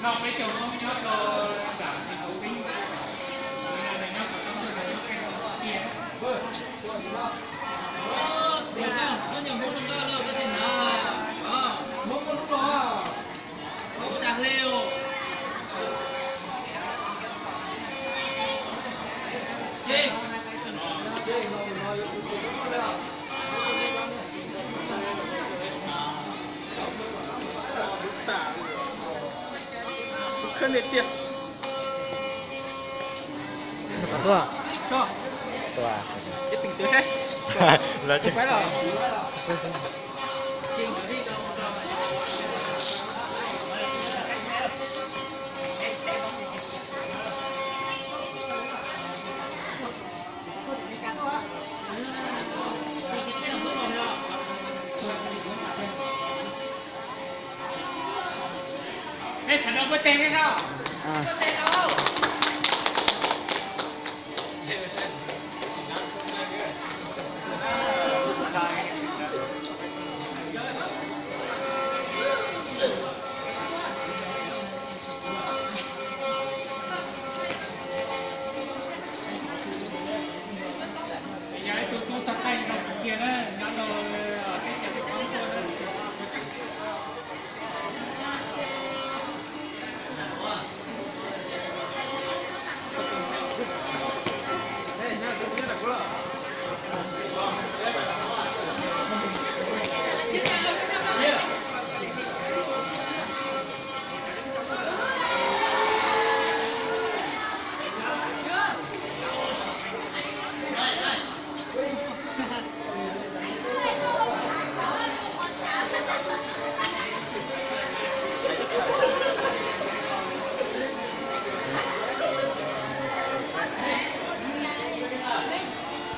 Noj peb caug Hmoob nyob rau nram thành phố Vinh. Nyob rau trong thôn Vinh. Tuaj. Tuaj. Lawv tsis Peb sawv daws npuaj teg thiab no.